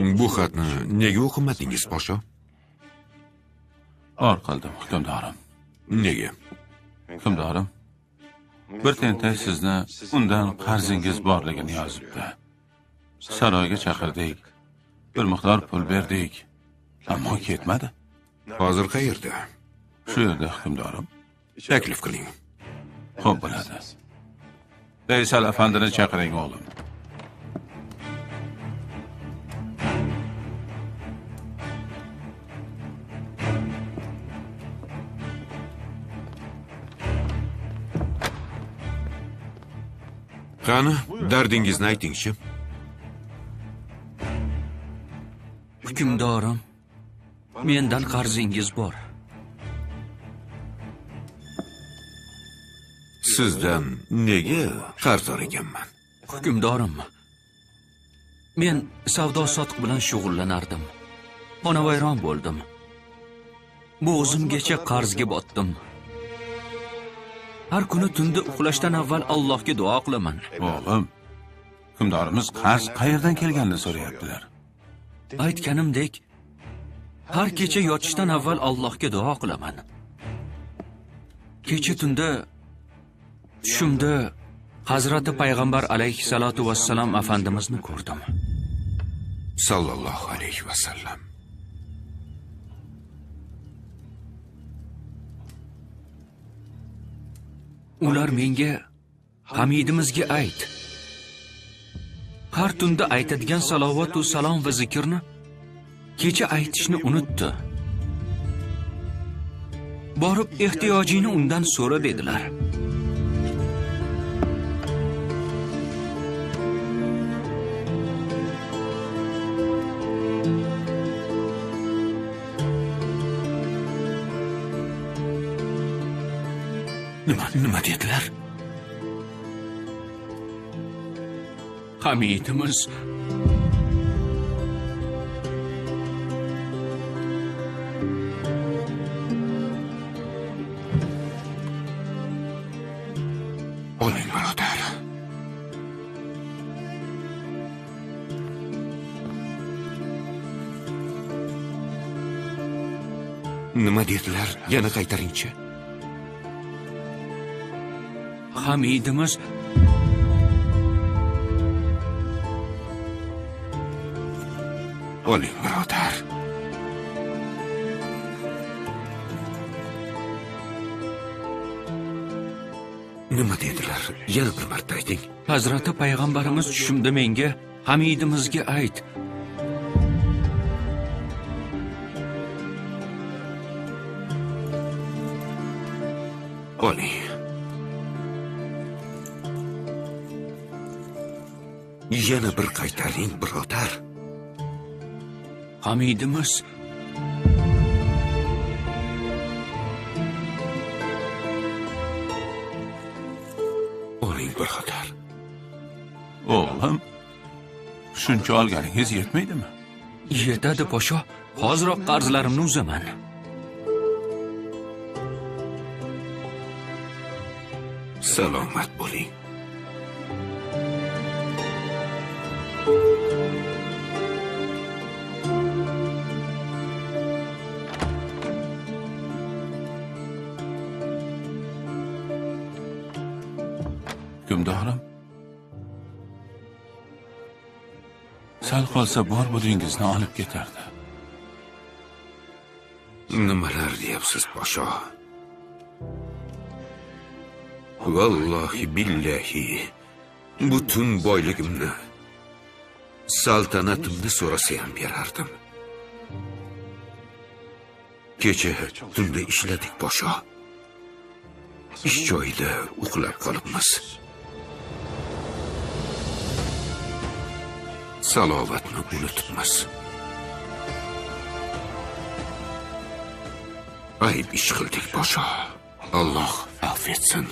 Bu xatni nega o'qimadingiz, posho? Or qildim, hukmdorim. Nega? Hukmdorim, bir tentak sizni undan qarzingiz borligini yozibdi. Saroyga chaqirdik, bir miqdor pul berdik, ammo ketmadi. Hozir qayerda? Shu yerda, hukmdorim. Taklif qiling. Xo'p bo'ladi. Faysal afandini chaqiring, o'g'lim. Qani, dardingizni aytingchi. Hukmdorim, mendan qarzingiz bor. Sizdan nega qarzdor ekanman? Hukmdorim, men savdo-sotiq bilan shug'ullanardim. Xonavayron bo'ldim. Bo'g'zimgacha qarzga botdim. Har kuni tunda uxlashdan avval Allohga duo qilaman. O'g'lim, hukmdorimiz qarz qayerdan kelganini so'rayaptilar. Aytganimdek, har kecha yotishdan avval Allohga duo qilaman. Kecha tunda tushimda Hazrati Payg'ambar alayhissalatu vassalam afandimizni ko'rdim. Sallallohu alayhi vasallam. Ular menga Hamidimizga ayt. Har tunda aytadigan salovat va salom va zikrni kecha aytishni unutdi. Borib ehtiyojini undan so'ra dedilar. Nima dedilar? Hamidimiz oling, birodar. Nima dedilar? Yana qaytaringchi. Hamidimiz oling, birodar. Nima dedilar? Yana bir marta ayting. Hazrati Payg'ambarimiz tushimda menga Hamidimizga ayt. Oling. Yana bir qaytaring, birodar. Hamidimiz oling, birodar. O'g'lim, shuncha olganingiz yetmaydimi? Yetadi, posho. Hoziroq qarzlarimni uzaman. Salomat bo'ling. Hukmdorim, sal qolsa bor budingizni olib ketardi. Nimalar deyapsiz, posho? Vallohi billahi, butun boyligimni, saltanatimni so'rasa ham berardim. Kecha tunda ishladik, posho. Ish joyida uxlab qolibmiz. Salovatni unutibmiz. Ayb ish qildik, posho. Alloh afv etsin.